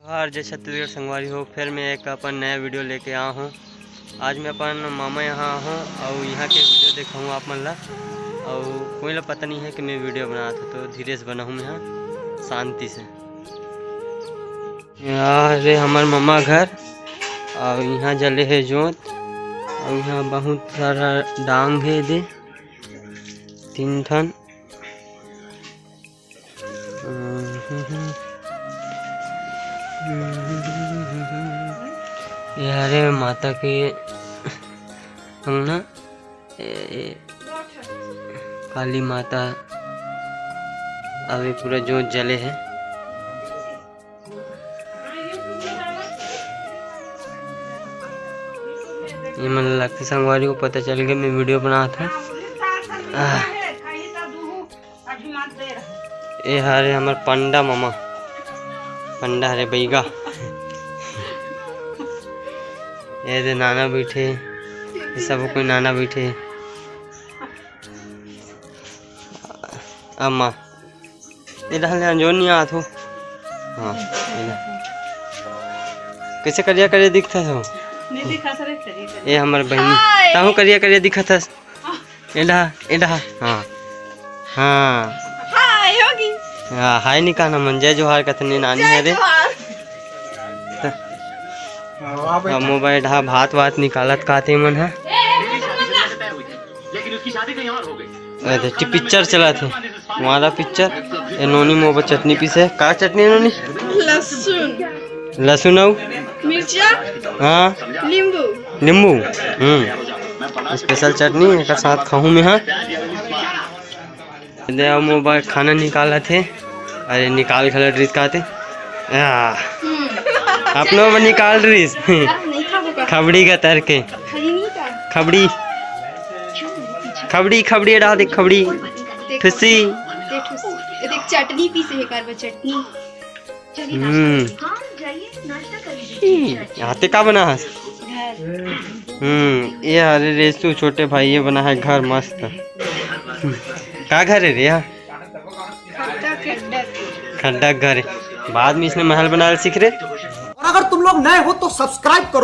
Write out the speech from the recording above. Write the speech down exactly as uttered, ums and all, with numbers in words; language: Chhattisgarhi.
जोहार, जय छत्तीसगढ़ संगवारी हो, फिर मैं एक अपन नया वीडियो लेके आया हूँ। आज मैं अपन मामा यहाँ हूँ और यहाँ के वीडियो दिखाऊँ आप मन ला। और कोई ला पता नहीं है कि मैं वीडियो बनात हूँ, तो धीरे से बनाहूँ मैं यहाँ शांति से। यहाँ रे हमर मामा घर, और यहाँ जले है जोत, और यहाँ बहुत सारा डांग है दे, तीन ठन। ये हरे माता के अंगना, ए, ए, काली माता, अभी पूरा जोत जले है। ये मन लगथे संगवारी हो, पता चल गया मैं वीडियो बनात हूँ। आह। ए हरे हमर पंडा मामा, पंडा हरे बैगा। ये दे नाना बैठे, ये सब कोई नाना बैठे। अम्मा, ये डहर ले अंजोर नहीं आत हो। हाँ, ये ले। कैसे करिया करिया दिखत हो? नहीं दिखा सर, करिया करिया। ये हमर बहिनी। हाय। ताहू करिया करिया दिखत हस। एडा, एडा, हाँ। हाँ। हाय होगी। हाँ, हाय नहीं कहना मन, जय जोहार कथनी नानी जय हरे। जोहार। त-, अब मोबाइल ढा भात वात निकालत काते मन है। ए, ए, ए, ए, ए, ए। लेकिन उसकी शादी कहीं और हो गई। अरे, टी पिक्चर चला थे, वाला पिक्चर। ए नोनी मोबा चटनी पीसे, का चटनी है नोनी? लहसुन। लहसुन अउ? मिर्चा। हाँ। नींबू। नींबू। हम्म। स्पेशल चटनी एकर साथ खाहूँ मैं, हाँ। दे अब मोबाइल खाना निकालत हे। अरे निकाल घला ड्रेस काते। आ, हम्म। अपनो में निकाल ड्रेस। नहीं खाबो का? खबड़ी का तर के। खाई नहीं का? खबड़ी। खबड़ी, खबड़ी, एडा देख, खबड़ी। देख, ठुसी। देख, ठुसी। ये देख, चटनी पीसे हे, कारवा चटनी। हम्म। ई, आते का बना हस? घर। हम्म, ये हरे रेसू छोटे भाई, ये बना है घर मस्त। का घर है रे यहाँ? खड्डा, खड्डा। खड्डा घर है। बाद में इसने महल बनाना सीख रे। और अगर तुम लोग नए हो तो सब्सक्राइब करो।